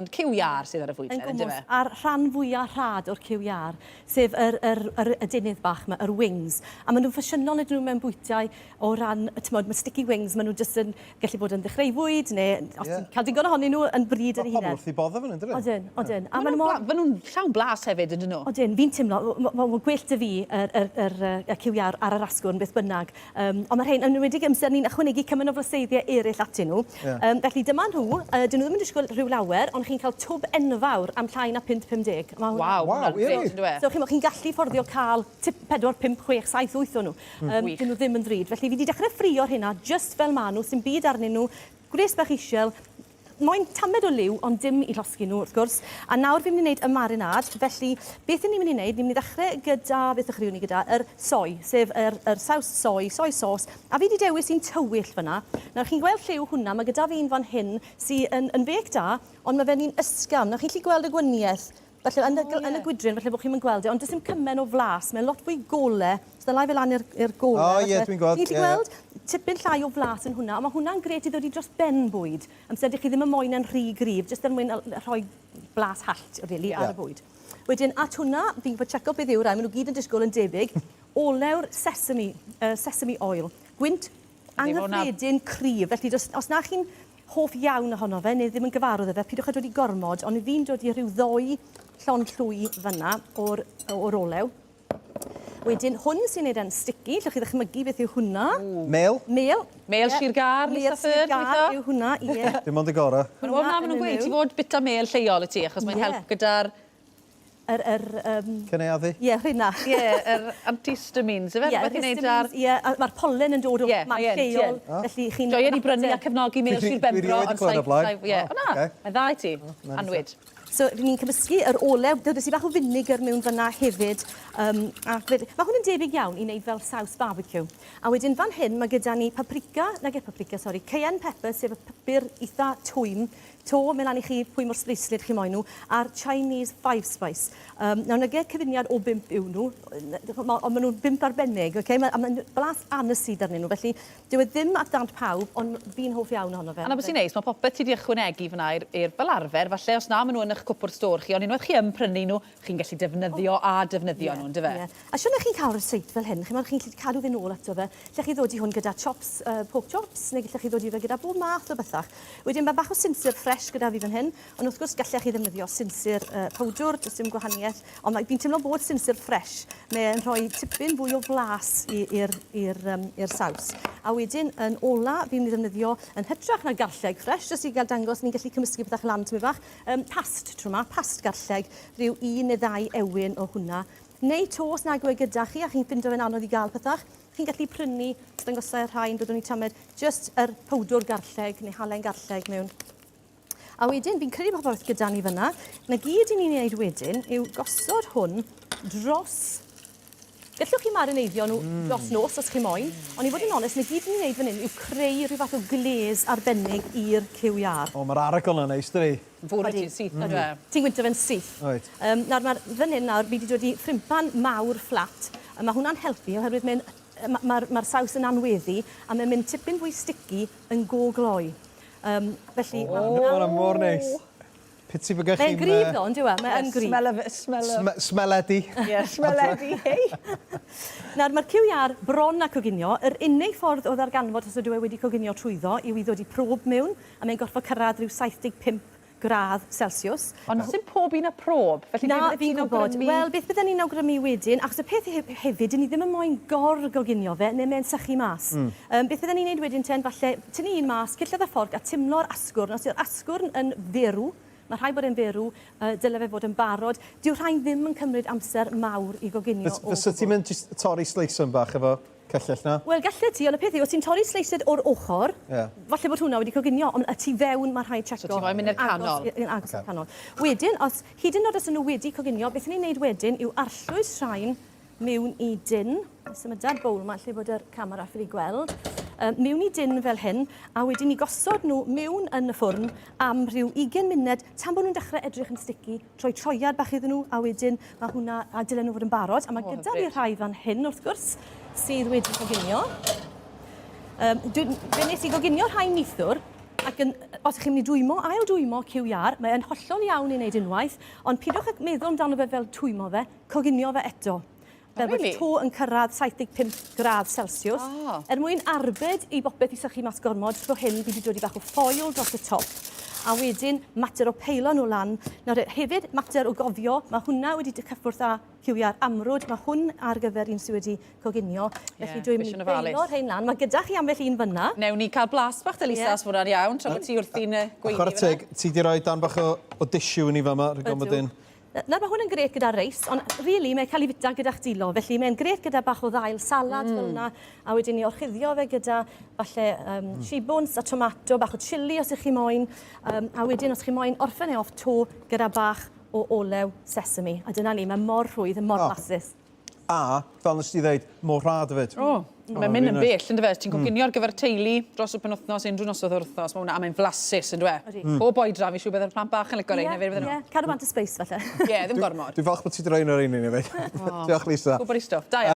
Ond cyw iâr sydd ar y fwydlen, yndyfe? Yn gwmws, a'r rhan fwya rhad o'r cyw iâr, sef yr, yr, yr adenydd bach 'ma, yr wings. A maen nhw'n ffasiynol ydyn nhw mewn bwytai o ran, timod, mae sticky wings, maen nhw jyst yn gallu bod yn ddechreufwyd, neu os ti'n cael digon ohonyn nhw yn bryd yn eu hunain. Mae pobl wrth eu bodd efo nhw, yndyfe? Odyn, odyn. A maen nhw mor... Maen nhw'n llawn blas hefyd, ydyn nhw? Odyn, fi'n teimlo, mae'n gwell 'da fi yr, yr, yr, y cyw iâr ar yr asgwrn, beth bynnag. Yym, ond mae rhein, yn enwedig amser ni'n ychwanegu cymaint o flaseiddiau eraill atyn nhw. Ie. Yym, felly dyma nhw. Yy, dyn nhw ddim yn disgwyl rhyw lawer, ond chi'n cael twb enfawr am llai na punt 50. Ma' hwnna... Waw, ma' hwnna'n grêt, yndyw e? So chi'mod, chi'n gallu fforddio cael tip 4, 5, 6, 7, 8 o nhw. Yym, dyn nhw ddim yn ddrud. Felly fi 'di dechrau ffrio rheina jyst fel ma' nhw, s'im byd arnyn nhw, gwres bach isiel, Moyn tamed o liw, ond dim i llosgi nhw, wrth gwrs. A nawr fi'n mynd i wneud y marinade, felly beth 'yn ni'n mynd i wneud, ni'n mynd i ddechrau gyda, beth ddechreuwn ni gyda? Yr soy, sef yr, yr saws soy, soy sauce. A fi 'di dewis un tywyll fan'na. Nawr chi'n gweld lliw hwnna, mae gyda fi un fan hyn sy yn, yn fêc da, ond mae fe'n un ysgafn. Nawr chi'n gallu gweld y gwaniaeth, falle yn y, oh, yeah. yn y gwydryn, falle bod chi'n mynd gweld e, ond does dim cymen o flas, mae'n lot fwy gole. So ddylai fe lan i'r gole. O oh, ie, yeah, dwi'n gweld. Chi'n gallu yeah, gweld? Tipyn llai o flas yn hwnna, ond mae hwnna'n gret i ddod i dros ben bwyd. Amser dych chi ddim yn moyn e'n rhy gryf, jyst er mwyn rhoi blas hallt, really, yeah. ar y bwyd. Wedyn, at hwnna, fi'n gwybod checo beth yw'r rai, maen nhw gyd yn disgwyl yn debyg, olew'r sesame, sesame oil. Gwynt anghyffredin cryf, felly dos, os na chi'n hoff iawn ohono fe, neu ddim yn gyfarwydd â fe, pidwch â dod i gormod, ond fi'n dod i rhyw ddoi llond llwy fyna o'r, o'r olew. Wedyn, hwn sy'n neud e'n sticky, llwch chi ddychmygu beth yw hwnna. Mêl? Mêl. Mêl Sir Gâr, Lisa Fern, Mêl Sir Gâr yw hwnna, ie. Dim ond y gorau. Wel, na, maen nhw'n gweud, ti fod bita mêl lleol i ti, achos mae'n help gyda'r yr, yr, um... Cynaeafu? Ie, yeah, rhywna. Ie, yeah, yr antihistamines, ife? Ie, Rhywbeth i wneud ar... Ie, yeah, mae'r pollen yn dod o yeah, man lleol, felly chi'n... Joia ni brynu a cefnogi Mêl Sir Benfro. Dwi erioed 'di clywed o'r blaen. Ie, o na, mae'n dda i ti, Anwyd. So, ni'n cymysgu yr olew, dod i bach o finegr mewn fyna hefyd. Um, ac fed, mae hwn yn debyg iawn i wneud fel saws barbecue. A wedyn fan hyn mae gyda ni paprika, nage paprika, sori, cayenne pepper, sef y pupur eitha twym, To, mae lan i chi pwy mor sbleislyd chi moyn nhw, a'r Chinese Five Spice. Um, nawr, nage cyfuniad o bump yw nhw, ond maen nhw'n bump arbennig, okay? Mae, a mae'n blas aniseed arnyn nhw, felly dyw e ddim at ddant pawb, ond fi'n hoff iawn ohono fe. A 'na beth sy'n neis, mae popeth ti 'di ychwanegu fan'na i'r i'r fel arfer, falle os na maen nhw yn eich cwpwrdd stôr chi, ond unwaith chi yn prynu nhw, chi'n gallu defnyddio a defnyddio nhw, yndyfe? Ie. A shwt chi'n cael ryseit fel hyn, chimod, chi'n gallu cadw fe nôl ato fe. Lle chi ddod i hwn gyda chops, uh, pork chops, neu gallech chi ddod i fe gyda bob math o bethach. Wedyn mae bach o sinsir ffres gyda fi fan hyn, ond wrth gwrs gallech chi ddefnyddio sinsir uh, powdwr, does dim gwahaniaeth, ond mae, fi'n teimlo bod sinsir ffres, mae'n rhoi tipyn fwy o flas i'r um, saws. A wedyn yn ola, fi'n mynd i ddefnyddio yn hytrach na garlleg ffres, jyst i gael dangos ni'n gallu cymysgu pethach lan tymed bach, um, past tro 'ma, past garlleg, rhyw un neu ddau ewin o hwnna. Neu to os nag yw e gyda chi a chi'n ffindo fe'n anodd i gael pethach, chi'n gallu prynu, dangosai y rhain, byddwn ni tamed, jyst yr powdwr garlleg neu halen garlleg mewn. A wedyn, fi'n credu bod popeth gyda ni fyna. Na gyd i ni'n ei wneud wedyn yw gosod hwn dros... Gallwch chi marineiddio nhw dros nos os chi moyn, ond i fod yn onest, na gyd ni'n ei wneud fan hyn yw creu rhyw fath o glaze arbennig i'r cyw iâr. O, mae'r arogl yna'n neis, dydi? Fwrw ti'n syth, mm. yndyfe? Ti'n gwyntio fe'n syth. Reit. Um, nawr, mae'r fan hyn nawr, fi wedi dod i ffrimpan mawr fflat. A mae hwnna'n helpu oherwydd mae'n mae'r ma, ma saws yn anweddu a mae'n mynd tipyn fwy sticky yn go gloi. Um, felly, oh, mae hwnna mor neis. Piti bod gennych chi'n... Mae'n gryf ddo, on'd yw e? Mae yn gryf. Smell of, smell of... Smeledi. Ie, smeledi, hei. Nawr, mae'r cyw iâr bron a coginio. Yr unig ffordd o ddarganfod os ydw e wedi coginio trwyddo yw i ddod i prob mewn, a mae'n gorfod cyrraedd rhyw 75 gradd Celsius. Ond sdim pob un â prob, felly Na, be fyddet fi'n ti'n gwybod. awgrymu? Wel, beth bydden ni'n awgrymu wedyn, achos y peth he- hefyd, 'dyn ni ddim yn moyn gor-goginio fe, neu mae'n sychu mas. Mm. Um, beth bydden ni'n neud wedyn ten, falle tynnu un mas, cillad â fforc a timlo'r asgwrn. Os yw'r asgwrn yn ferw, mae rhaid bod e'n ferw, uh, dyle fe fod yn barod. Dyw rhain ddim yn cymryd amser mawr i goginio o gwbl. Fysa ti'n mynd jyst torri sleisen bach efo cyllell na? Wel, gallet ti, ond y peth yw, os ti'n torri sleised o'r ochr, Ie. falle bod hwnna wedi coginio, ond y tu fewn mae rhaid checo. So ti moyn mynd i'r canol? Agos, yn agos i'r canol. Wedyn, os, hyd yn oed os ydyn nhw wedi coginio, beth ni'n neud wedyn yw arllwys rhain mewn i dun. Symuda'r bowl 'ma lle bod yr camera ffili gweld. Um, mewn i dun fel hyn, a wedyn ni gosod nhw mewn yn y ffwrn am rhyw 20 munud tan bod nhw'n dechrau edrych yn sticky, troi troiad bach iddyn nhw, a wedyn mae hwnna, a dylen nhw fod yn barod. A mae O, gyda fi hyfryd. rhai fan hyn, wrth gwrs, sydd wedi coginio. Um, dwi, fe nes i goginio rhai neithiwr. Ac yn, os ych chi'n mynd i dwymo, ail dwymo cyw iâr, mae yn hollol iawn i wneud unwaith, ond pidwch ag meddwl amdano fe fel twymo fe, coginio fe eto. Fel bod Really? to yn cyrraedd 75 gradd Celsius. Ah. Er mwyn arbed i bopeth i sychu mas gormod, tro hyn fi wedi dod i bach o ffoil dros y top. A wedyn, mater o peilo nhw lan. Nawr, hefyd, mater o gofio, mae hwnna wedi cyffwrdd â cyw iâr amrwd. Mae hwn ar gyfer un sydd wedi coginio. Felly Ie, dwi'n mynd bysion i ofalus. beilo rhein lan. Mae gyda chi ambell un fyna. Newn ni cael blas bach de Lisa, Ie. os fod hwnna'n iawn, tra bod ti wrthi'n gweini Chwarae fan'na. teg, ti di roi dan bach o disiw i ni fama, rhaid gwybod Ydw. dyn. Na, mae hwn yn grêt gyda reis, ond really mae'n cael ei fita gyda'ch dilo. Felly mae'n grêt gyda bach o ddail salad fel yna, a wedyn ni orchuddio fe gyda falle chibwns a tomato, bach o chilli os ych chi moyn, a wedyn os chi moyn orffen e off to gyda bach o olew sesame. A dyna ni, mae mor rhwydd, yn mor flasus. A, fel nes ti ddeud, mor rhad hefyd. O, mae'n mynd yn really bell, yn dyfe? Ti'n coginio ar gyfer teulu dros y penwythnos, unrhyw noswaith o'r wythnos, mae hwnna, a mae'n flasus, yn dyfe? Ydi. Pob oedran, fi siŵr bydd yr plant bach yn licio rein hefyd, bydden nhw. Ie, cadw bant y space falle. Ie, ddim gormod. Dwi'n falch bod ti wedi rhoi un o'r ein i ni hefyd. Diolch, Lisa. Gwybod i stwff. Da iawn.